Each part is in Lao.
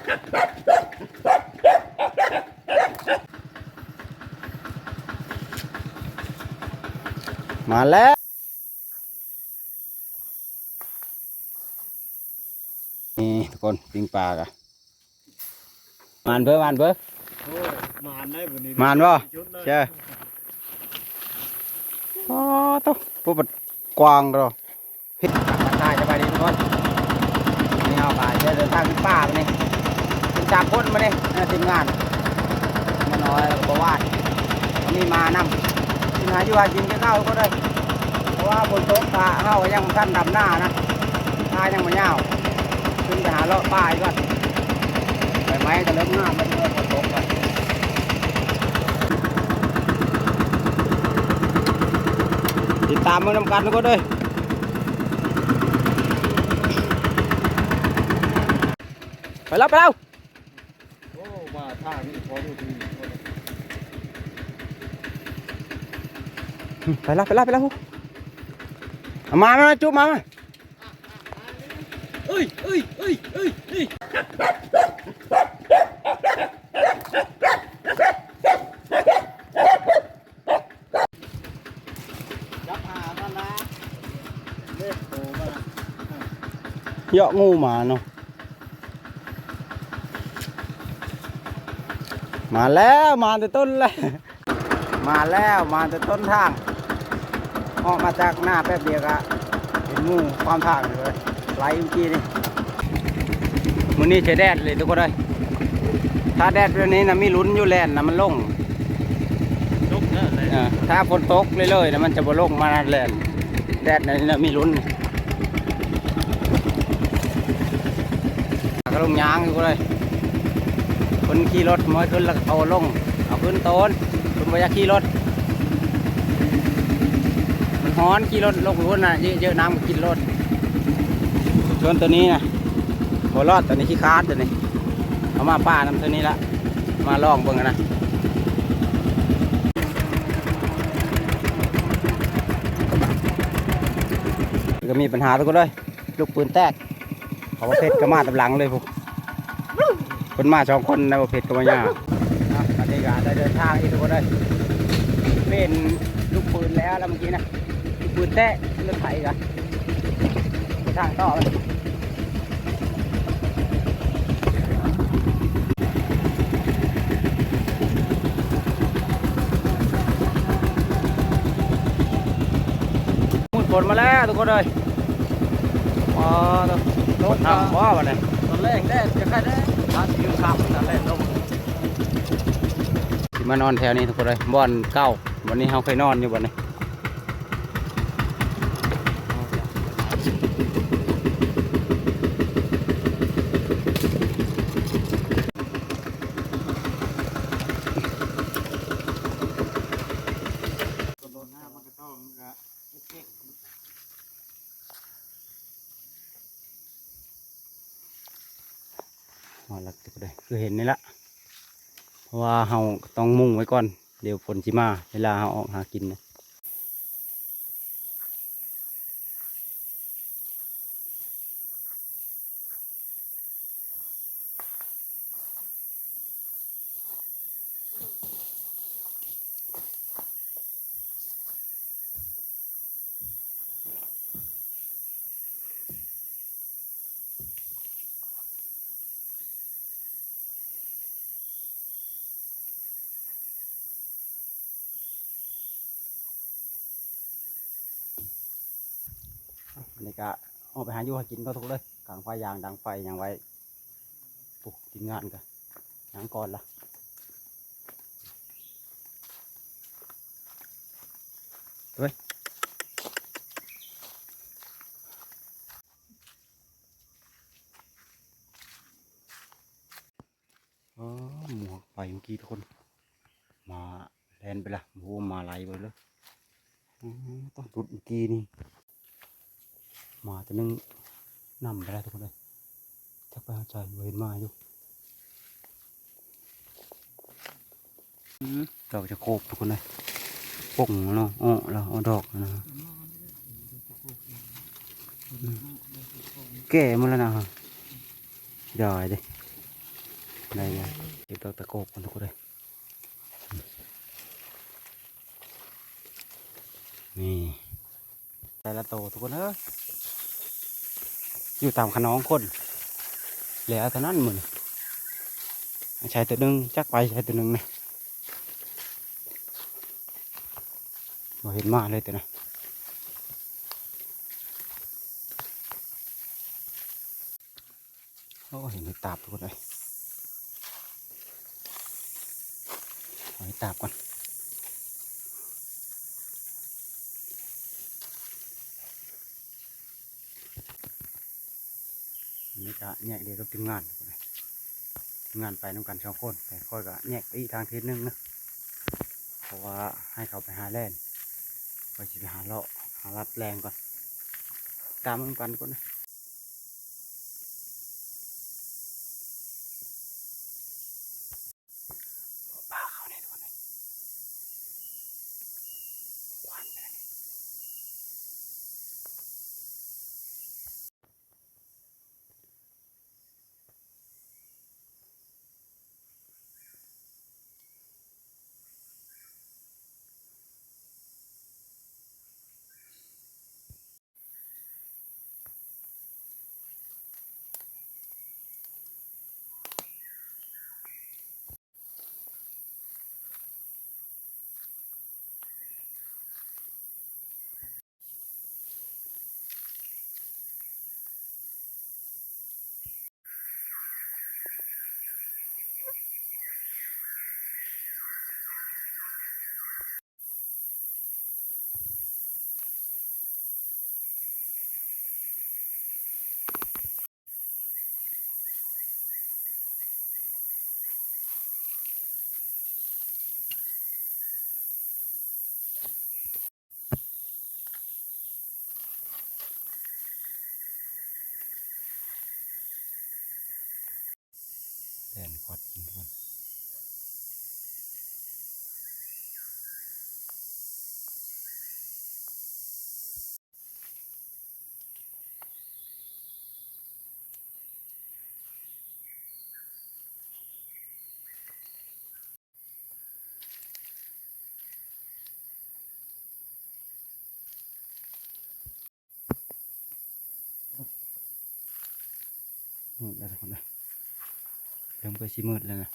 ມາແລ້ວ ນີ້ທຸກຄົນ ປີ້ງປາກະ ມານເບີ ມານເບີ ໂອ້ຍ ມານໄດ໋ບັດນີ້ ມານບໍ່ ສຸດເລີຍ ເຊີ ອໍ ໂຕ ຜູ້ບັດກວ້າງເນາະ ທັກທາຍສະບາຍດີທຸກຄົນ ນີ້ເຮົາກະຈະເດີນທາງຂຶ້ນປ່າບັດນີ້ ເປັນສາມຄົນບັດນີ້ ເອີ ທີມງານ ມານ້ອຍ ແລ້ວກະບໍ່ຫວາດ ມີມານຳ ກິນຫາຢູ່ຫາກິນຄືເກົ່າທຸກຄົນເອີຍ ເພາະວ່າຝົນຕົກ ພາເຮົາກະຍັງບໍ່ທັນດຳນານະ ພາຍັງບໍ່ຍາວ ຂຶ້ນໄປຫາເລາະປ່າອີກກ່ອນ ໃບໄມ້ກະເລີ່ມງາມແລ້ວ ເມື່ອຝົນຕົກກະ ຕິດຕາມເບິ່ງນຳກັນທຸກຄົນເອີຍ ໄປແລ້ວ ໄປແລ້ວ. ໂອ້ ວ່າທາງນີ້ພໍຮູ້ດີ ໄປລະ ໄປລະ ໄປລະ ເອົາມາ ມາ ຈຸບມາ ມາ ເອີຍ ເອີຍ ເອີຍ ເອີຍ ເອີຍ ຈັບຫາມັນນະ ເລັບໂຕມັນນະ ເຍາະ ງູມາເນາະ ມາແລ້ວ ມາແຕ່ຕົ້ນແລ້ວ ມາແລ້ວ ມາແຕ່ຕົ້ນທາງ ອອກມາຈາກນາແປັບດຽວກະເຫັນງູຂວາງທາງເລີຍ ໄຫຼເມື່ອກີ້ນີ້ ມື້ນີ້ໃຊ້ແດດເລີຍທຸກຄົນເອີຍ ຖ້າແດດແບບນີ້ນະມີລຸ້ນຢູ່ແລ່ນນະ ມັນລົງ ຕົກເດີ ເອີ ຖ້າຝົນຕົກເລີຍໆນະ ມັນຈະບໍ່ລົງມາແລ່ນ ແດດແນວນີ້ນະມີລຸ້ນ ກະລົງຍ່າງຢູ່ເລີຍ ຄົນຂີ່ລົດມາຂຶ້ນແລ້ວກະໂຕລົງ ເອົາຂຶ້ນໂຕນ ຄົນບໍ່ຢາກຂີ່ລົດ ມັນຮ້ອນ ຂີ່ລົດລົງພຸ້ນນະ ເຢີະໆ ນ້ຳກະກິນໂລດ ສ່ວນໂຕນີ້ນະ ບໍ່ລອດ ໂຕນີ້ຂີ້ຄ້ານ ໂຕນີ້ ເອົາມາປ່ານຳໂຕນີ້ລະ ມາລອງເບິ່ງຫັ້ນນະ ກະມີປັນຫາທຸກຄົນເອີຍ ລູກປືນແຕກ ເພາະວ່າເພັດກະມາຕາມຫຼັງເລີຍພຸ້ນ ເພິ່ນມາສອງຄົນນະ ບໍ່ເພັດກະມາຍາກ ເນາະ ອັນນີ້ກະໄດ້ເດີນທາງອີກທຸກຄົນເອີຍ ເປັນລູກປືນແລ້ວລະເມື່ອກີ້ນະ ລູກປືນແຕກ ລົດໄຖກະ ໄປທາງຕໍ່ ຝົນມາແລ້ວທຸກຄົນເອີຍ ອໍ ຝົນເອົາບໍ່ບັດນີ້ ຕອນແລກແດດຈະໄຄແດ່ ພາຊິຢູ່ຄ່ຳຕອນແລກລົງ ຊິມານອນແຖວນີ້ທຸກຄົນເອີຍ ບ່ອນເກົ່າ ບ່ອນນີ້ເຮົາເຄີຍນອນຢູ່ບ່ອນນີ້. ຮອດແລ້ວທຸກຄົນເອີຍ ຄືເຫັນນີ້ລະ ເພາະວ່າເຮົາຕ້ອງມຸງໄວ້ກ່ອນ ດຽວຝົນຊິມາ ເວລາເຮົາອອກຫາກິນນະ. ອັນນີ້ກະອອກໄປຫາຢູ່ຫາກິນກ່ອນທຸກຄົນເອີຍ ກາງໄຟຢາງດັງໄຟຫຍັງໄວ້ ໂອ້ ທີມງານກະຫຍັງກ່ອນລະ ເອີຍ. ອໍ ໝວກໄປເມື່ອກີ້ທຸກຄົນ ໝາແລ່ນໄປລະ ບໍ່ຮູ້ໝາໄລ່ໄປເລີຍ ອໍ ຕອນຫຼຸດເມື່ອກີ້ນີ້ ໝາໂຕໜຶ່ງນຳໄປລະທຸກຄົນເອີຍ ຈັກໄປຫາໃສ ບໍ່ເຫັນໝາຢູ່ ອືມ ດອກຈະໂຄບທຸກຄົນເອີຍ ປົງເນາະ ເອາະລະ ເອົາດອກນະ ອືມ ແກ່ໝົດແລ້ວນະ ດອຍເດ້. ໄດ້ແລ້ວ ເກັບດອກຕະໂກກກ່ອນທຸກຄົນເອີຍ. ນີ້ ແຕ່ລະໂຕທຸກຄົນເອີຍ ຢູ່ຕາມຂະນອງຄົນ ແລ້ວເທົ່ານັ້ນມື້ນີ້ ໃຊ້ໂຕໜຶ່ງ ຈັກໄປໃຊ້ໂຕໜຶ່ງນະ ບໍ່ເຫັນມາເລີຍໂຕນັ້ນ. ໂອ້ ເຫັນເຫັດຕາບທຸກຄົນເອີຍ ເອົາເຫັດຕາບກ່ອນ. ອັນນີ້ກະແຍກດຽວກັບທີມງານ ທີມງານໄປນຳກັນສອງຄົນ ແຕ່ຂ້ອຍກະແຍກໄປອີກທາງທິດໜຶ່ງນະ ເພາະວ່າໃຫ້ເຂົາໄປຫາແລ່ນ ຂ້ອຍຊິໄປຫາເລາະ ຫາລັດແລ່ນກ່ອນ ຕາມນຳກັນກ່ອນນະ. ປາເຂົ້າໃນຕົວນີ້ ຄວັນໄປແລ້ວນີ້. ແລ່ນຄວັດກິນກ່ອນ. ມືດແລ້ວທຸກຄົນເອີຍ ເລີ່ມໃກ້ຊິມືດແລ້ວນະ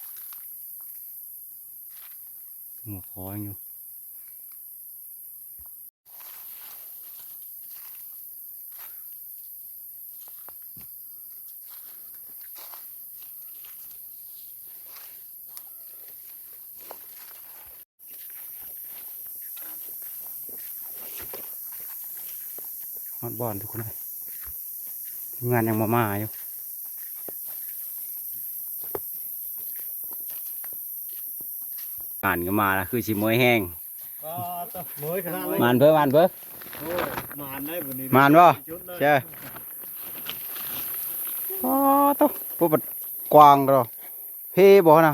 ຫົວຄໍຍັງຢູ່. ຮອດບ່ອນທຸກຄົນເອີຍ ທີມງານຍັງບໍ່ມາຢູ່. ອ່ານກໍມາລະ ຄືຊິເມື່ອຍແຮງ. ວ້າວ ໂອ້ຍ ຂະໜາດ ໝານເພີ້ ໝານເພີ້ ໂອ້ຍ ໝານໄດ້ບັດນີ້ ໝານບໍ່ ເຊີ? ໂອ້ໂຕ ກວ້າງດອກ ເພບໍ່ນະ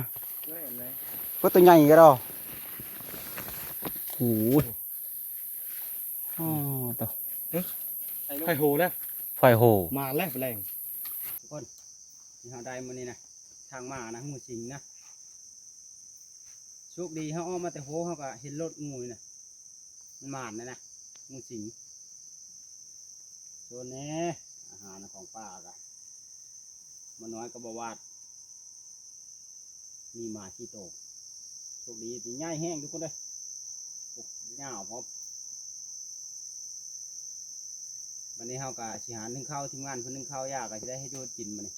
ໂອ້ ໂຕໃຫຍ່ກະດອກ ໂອ້ຍ ໂອ້ໂຕ ໄຟໂຫແລ້ວ ໄຟໂຫ ມາແລ້ວ ແປງ ທຸກຄົນ ທີ່ເຮົາໄດ້ມື້ນີ້ນະ ທາງມານະ ງູສິງນະ ໂຊກດີເຮົາອອກມາແຕ່ໂຫ ເຮົາກະເຫັນລົດງູນີ້ນະ ມັນໝານນະ ງູສິງ ໂຊນແນ່ ອາຫານຂອງປ່າກະ ໝໍນ້ອຍກະບໍ່ຫວາດ ມີໝາສີ່ໂຕ ໂຊກດີ ໃຫຍ່ແຮງທຸກຄົນເອີຍ ໂອ້ ຍາວພ້ອມ. ບັດນີ້ເຮົາກະຊິຫາໜຶ້ງເຂົ້າ ທີມງານເພິ່ນໜຶ້ງເຂົ້າ ຢາກະຊິໄດ້ເຮັດຢູ່ເຮັດກິນບັດນີ້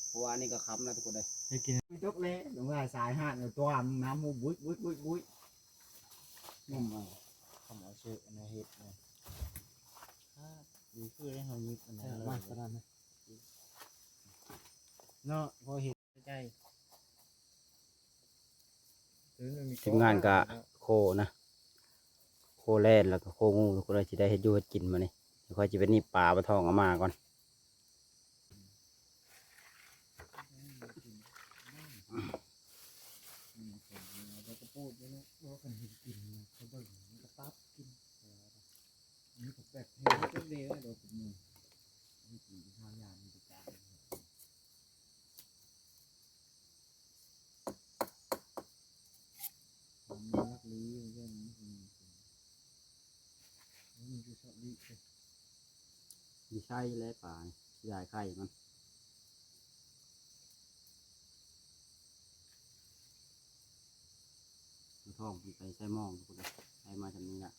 ເພາະວ່າອັນນີ້ກະຄ່ຳແລ້ວທຸກຄົນເອີຍ ເຮັດກິນ ຕົກແລ້ວ ວ່າສາຍຫາດຕົວມ ນ້ຳບຸ້ຍໆໆ ງມເອົາ ເອົາເສື້ອອັນນັ້ນເຮັດນະ ດີຄືໄດ້ເຮົາຍິບອັນນັ້ນເລີຍ ມາຂະໜາດນັ້ນ ເນາະ ພໍເຮັດໃຈ ທີມງານກະໂຄນະ ໂຄແລ່ນ ແລ້ວກະໂຄງູ ທຸກຄົນເອີຍ ຊິໄດ້ເຮັດຢູ່ເຮັດກິນມື້ນີ້ ຂ້ອຍຊິໄປໜີບປາປະທອງເອົາມາກ່ອນ. ອັນນີ້ກໍແປກແທ້ ເປັນເດ້ອະ ດອກ ນີ້ ນີ້ກິນຂ້າວຍາມນີ້ກະ ໄຂ່ແລະປານີ້ ຢາຍໄຂ່ມັນ ທ້ອງມັນໄປໃສ່ໝອງພຸ້ນນະ ໄປມາຈຳນີ້ລະ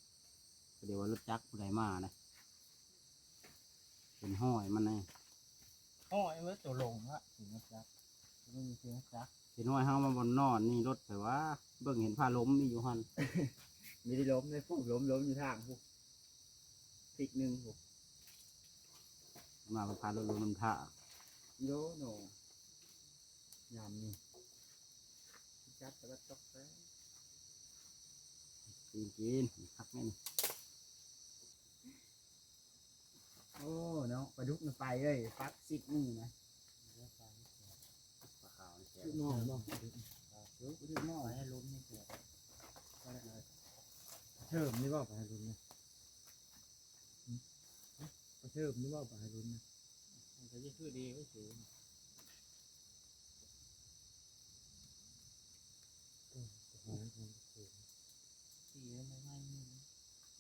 ກໍເດວ່າລົດຈັກຜູ້ໃດມານະ ເປັນຫ້ອຍມັນນະ ຫ້ອຍເບິດໂຕລົງລະ ຊິມາຈັກ ມັນມີເສຍງຈັກ ເປັນຫ້ອຍເຮົາມາບ່ອນນອນນີ້ ລົດໄປວ່າ ເບິ່ງເຫັນພາລົມມີຢູ່ຫັ້ນ ມີແຕ່ລົມເດ້ ຜູ້ລົມ ລົມຢູ່ທາງຜູ້ ທິດໜຶ່ງພຸ້ນ ມາເພິ່ນພາລົດລົງນຳທ່າ ໂຍໂນ ຍາມນີ້ ຈັດຕະວັນຕົກແລ້ວ ກິນ ກິນ ຄັກແມ່ນ ໂອ້ ເນາະ ປາດຸກນະໄປເອີຍ ປັກສິບມື້ນະ ປາຂາວນີ້ແຊບ ປາດຸກນ້ອຍບໍ່ ປາດຸກ ປາດຸກນ້ອຍ ປາໃຫ້ລຸ້ນນີ້ແຊບ ປາເທີມນີ້ບໍ່ ປາໃຫ້ລຸ້ນນີ້ ປາເທີມນີ້ເວົ້າປາໃຫ້ລຸ້ນນະ ມັນກໍຊິຄືດີໄວ້ເສຍ ຕີໃຫ້ມັນໃໝ່ນີ້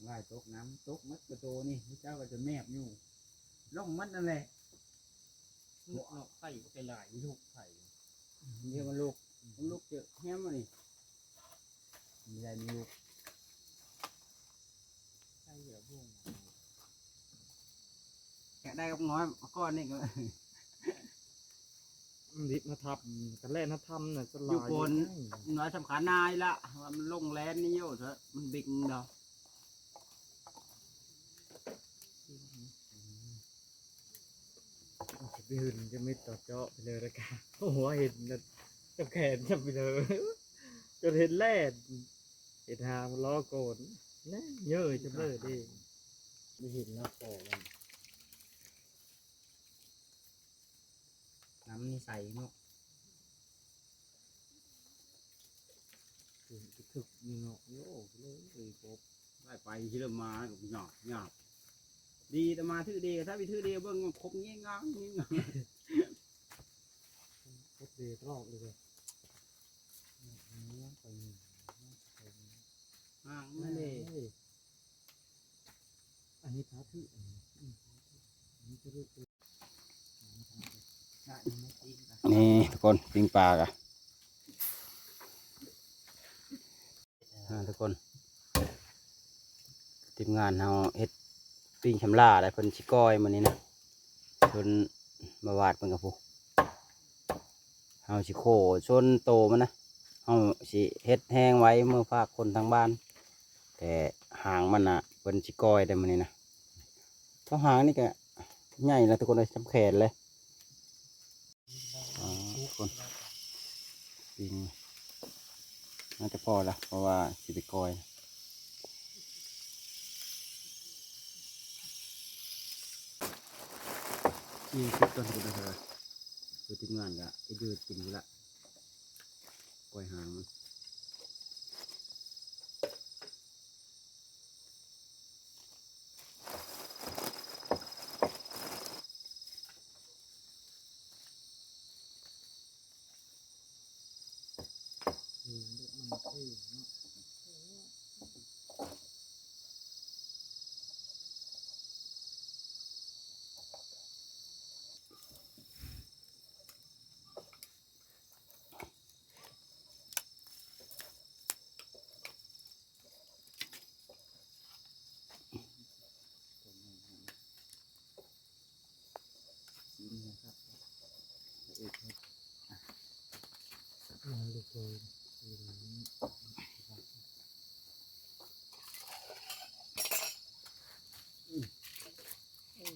ລາຍຕົກນ້ຳ ຕົກໝົດກະໂຕນີ້ ເຈົ້າກໍຈະແມບຢູ່ ລົງໝົດນັ້ນແຫຼະ ເນາະ ໄຂ່ກໍໄປຫຼາຍຢູ່ ໄຂ່ ດຽວມັນລຸກ ມັນລຸກເຈີແຮມນີ້ ມີໄດ້ມີລູກ ໃສ່ເຫຼືອບຸ້ງ ຢາກໄດ້ກັບນ້ອຍ ມາກ່ອນນີ້ກໍ ມັນດິບມາທັບ ກັນແລ່ນມາທຳນະ ສະຫຼາຍ ຢູ່ໂກນ ນ້ອຍສຳຄັນນາຍລະ ວ່າມັນລົງແລ່ນນີ້ຢູ່ເຖາະ ມັນບິງດອກ ໄປຫຶ່ນຈະມິດຕໍ່ເຈາະໄປເລີຍລະກະ ຫົວເຫັນນະ ຈັບແຂນຈັບໄປເລີຍ ຈົນເຫັນແລ່ນ ເຮັດຫາງລໍໂກນ ແນ່ເຍີ້ຍຈະເລີເດ້ ໄດ້ເຫັນແລ້ວພໍມັນ ນ້ຳນີ້ໃສເນາະ ຖືກນີ້ເນາະ ໂອ້ ເລີຍເລີຍ ໄດ້ໄປຊິເລີ່ມມາກໍຍາກ ຍາກ ດີແຕ່ມາຖືເດ ຖ້າໄປຖືເດເບິ່ງມັນຄົບແຍງງາມ ແຍງງາມ ຄົບເດຕລອດເລີຍ ຫາງມັນເດ ອັນນີ້ພາຖື ອັນນີ້ພາຖື ອັນນີ້ຈະລູກ ນີ້ທຸກຄົນ ປີ້ງປາກະ ອ່າ ທຸກຄົນ ທີມງານເຮົາເຮັດປີ້ງຊຳລາ ແລ້ວເພິ່ນຊິກ້ອຍມື້ນີ້ນະ ເພິ່ນມາວາດເພິ່ນກັບຜູ້ ເຮົາຊິໂຄ້ຊົນໂຕມັນນະ ເຮົາຊິເຮັດແຮງໄວ້ເມືອຝາກຄົນທາງບ້ານ ແຕ່ຫາງມັນນະ ເພິ່ນຊິກ້ອຍໄດ້ມື້ນີ້ນະ ເພາະຫາງນີ້ກະໃຫຍ່ລະທຸກຄົນເອີຍ ສ່ຳແຂນເລີຍ ອ່າ ທຸກຄົນ ປີ້ງ ໜ້າຈະພໍລະ ເພາະວ່າຊິໄປກ້ອຍ ອີກສິບຕອນກໍໄດ້ ຄືທີມງານກະເຮັດຢູ່ເຮັດກິນພຸ້ນລະ ກ້ອຍຫາງມັນ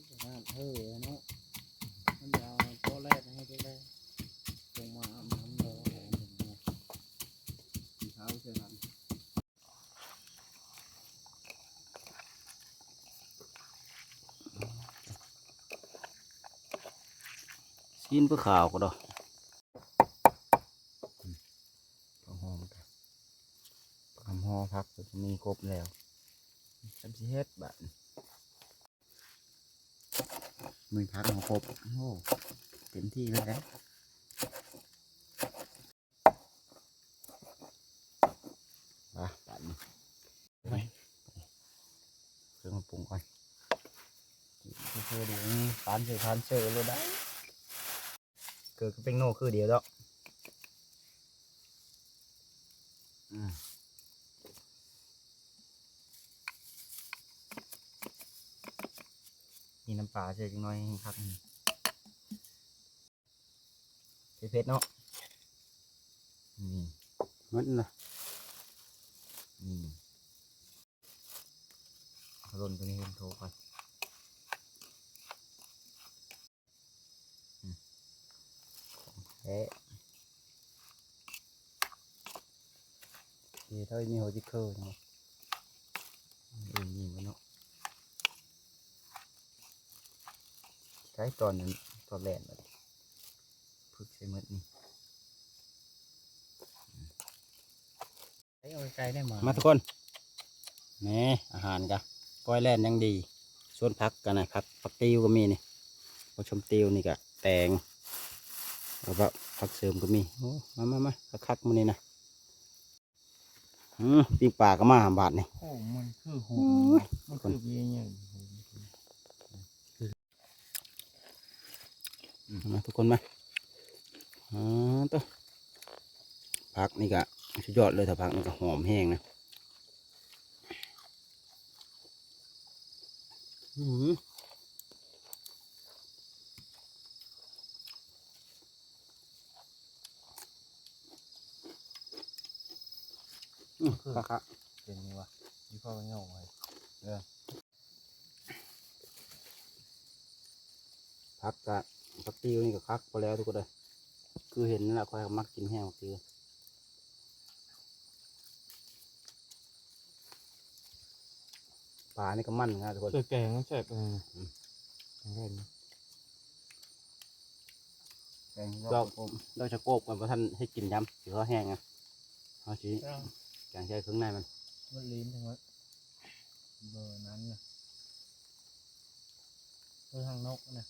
ຂະໜາດເຮີເນາະ ມັນຈະເອົາໂຕແລກໃຫ້ເດ້ ລົງມາອາບນ້ຳແລ້ວ ເອົາເຂົ້າໃສ່ຫັ້ນ ຊີ້ນປາຂາວກໍດອກ ຜັກຫອມ ຜັກຫອມຫໍ່ ຜັກກໍຈະມີຄົບແລ້ວ ຈຳຊິເຮັດບາດນີ້ ມີຜັກເຮົາຄົບ ໂອ້ ເຕັມທີ່ເລີຍເດ້ ມາບາດນີ້ ເຄື່ອງມາປຸງກ່ອນ ເພື່ອເດີ ພັນເຊີພັນເຊີໂລດໄດ໋ ເກີດກໍເປັນໂນຄືດຽວດອກ. ອືມ ມີນ້ຳປາໃສ່ຈັກໜ້ອຍແຮ່ງຄັກ ເຜັດໆເນາະ. ນີ້ ໝົດລະ ນີ້ ລົນຕົວນີ້ເຫັນໂທກ່ອນ. ອືມ ຂອງແທ້ ເອີ ຖ້າມີຫົວຈິກເຄີເນາະ ເອີ ຍິງໄວ້ເນາະ. ໃຊ້ຕອນນັ້ນ ຕອນແລ່ນບັດນີ້ ຝຶກໃສ່ໝົດນີ້. ເອົາໄກໆໄດ້ໝາ ມາທຸກຄົນ ນີ້ອາຫານກະປ່ອຍແລ່ນຢ່າງດີ. ສວນຜັກກັນນະ ຜັກ ຜັກຕິວກໍມີນີ້ ຜັກຊົມຕິວນີ້ກະແຕງ ແລ້ວກໍຜັກເສີມກໍມີ. ໂອ້ ມາໆໆ ຄັກໆ ມື້ນີ້ນະ. ອືມ ປີ້ງປາກໍມາບາດນີ້. ໂອ້ ມັນຄືຫຸ່ມ ໂອ້ຍ ມັນຄືໃຫຍ່ໆ. ອືມ ມາທຸກຄົນມາ ອາ ໂຕ ຜັກນີ້ກະສຸດຍອດເລີຍ. ຖ້າຜັກນີ້ກະຫອມແຮງນະ. ອືມ ອືມ ຄັກໆ ເປັນຫຍັງວະ ອີພໍ່ເຫງົ້າໄວ້ ເອີ. ຜັກກະ ຜັກຕິວນີ້ກະຄັກພໍແລ້ວທຸກຄົນເອີຍ. ຄືເຫັນນັ້ນລະ ຂ້ອຍມັກກິນແຮງຜັກຕິວ. ປານີ້ກະມັນນະທຸກຄົນ ໃສ່ແກງແຊບ ເອີ ອືມ ແກງ ແກງດອກ ດອກສະໂກບ ດອກສະໂກບກໍບໍ່ທັນເຮັດກິນຍຳ ຊິພໍແຫ້ງນະ. ເຮົາຊິ ເອີ ແກງໃສ່ເຄື່ອງໃນມັນ ມັນລີນທັງໝົດ ເບີນັ້ນນະ ເບີທາງນົກນະ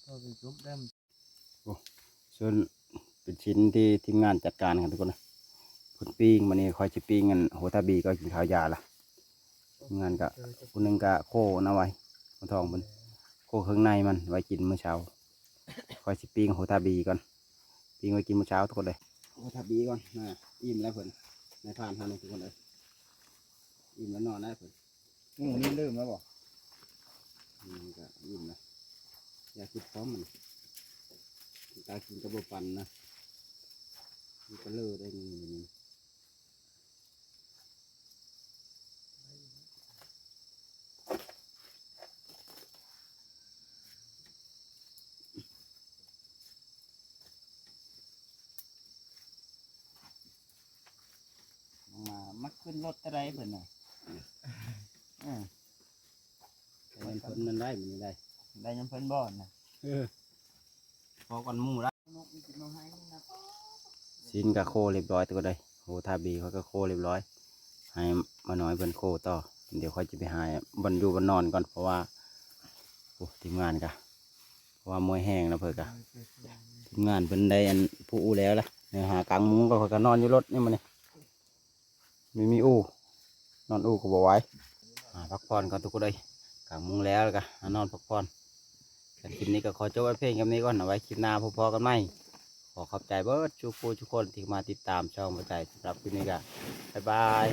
ເບີໄປຈຸບໄດ້. ໂອ້ ສ່ວນເປັນຊິ້ນທີ່ທີມງານຈັດການກັນທຸກຄົນນະ ເພິ່ນປີ້ງ. ມື້ນີ້ຂ້ອຍຊິປີ້ງອັນ ໂຮທາບີ ກໍກິນເຂົ້າຢາລະ. ທີມງານກະ ຜູ້ໜຶ່ງກະໂຄນະໄວ້ ຄົນທ້ອງເພິ່ນ ໂຄເຄື່ອງໃນມັນໄວ້ກິນມື້ເຊົ້າ. ຂ້ອຍຊິປີ້ງໂຮທາບີກ່ອນ ປີ້ງໄວ້ກິນມື້ເຊົ້າທຸກຄົນເອີຍ. ໂຮທາບີກ່ອນນະ ອີ່ມແລ້ວເພິ່ນ ນາຍພານເຮົານີ້ທຸກຄົນເອີຍ ອີ່ມແລ້ວນອນໄດ້ເພິ່ນ. ໝູນີ້ເລີ່ມແລ້ວບໍ່? ອືມ ກະອີ່ມນະ ຢາກກິນພ້ອມມັນ ຕາກິນກໍບໍ່ປັນນະ ມັນກະເລີໄດ້ນີ້. ມາ ມາຂຶ້ນລົດແຕ່ໃດເພິ່ນນະ ເອີ ໄດ້ນຳເພິ່ນນັ້ນໄດ້ ມື້ນີ້ໄດ້ ໄດ້ນຳເພິ່ນບໍ່ນະ ເອີ ພໍກັນໝູ່ລະ. ຊີ້ນກະໂຄລຽບຮ້ອຍທຸກຄົນເອີຍ ໂຮທາບີຂ້ອຍກະໂຄລຽບຮ້ອຍ ໃຫ້ມານ້ອຍເພິ່ນໂຄຕໍ່. ດຽວຂ້ອຍຈະໄປຫາບ່ອນຢູ່ບ່ອນນອນກ່ອນ ເພາະວ່າ ໂອ້ ທີມງານກະ ເພາະວ່າເມື່ອຍແຮງແລ້ວເພິ່ນກະ ທີມງານເພິ່ນໄດ້ອັນຜູ້ອູ່ແລ້ວລະ ຫາກາງມຸງກໍ ຂ້ອຍກະນອນຢູ່ລົດນີ້ມື້ນີ້. ມີ ມີອູ່ ນອນອູ່ກໍບໍ່ໄຫວ ຫາພັກຜ່ອນກ່ອນທຸກຄົນເອີຍ ກາງມຸງແລ້ວ ແລ້ວກະຫານອນພັກຜ່ອນ. ຄັນຄລິບນີ້ກໍຂໍຈົບໄວ້ພຽງສ່ຳນີ້ກ່ອນ ເອົາໄວ້ຄລິບໜ້າພົບພໍ້ກັນໃໝ່. ຂໍຂອບໃຈເບິດທຸກຜູ້ທຸກຄົນທີ່ມາຕິດຕາມຊ່ອງບໍ່ໃຈ. ສຳລັບຄລິບນີ້ກໍບາຍບາຍ.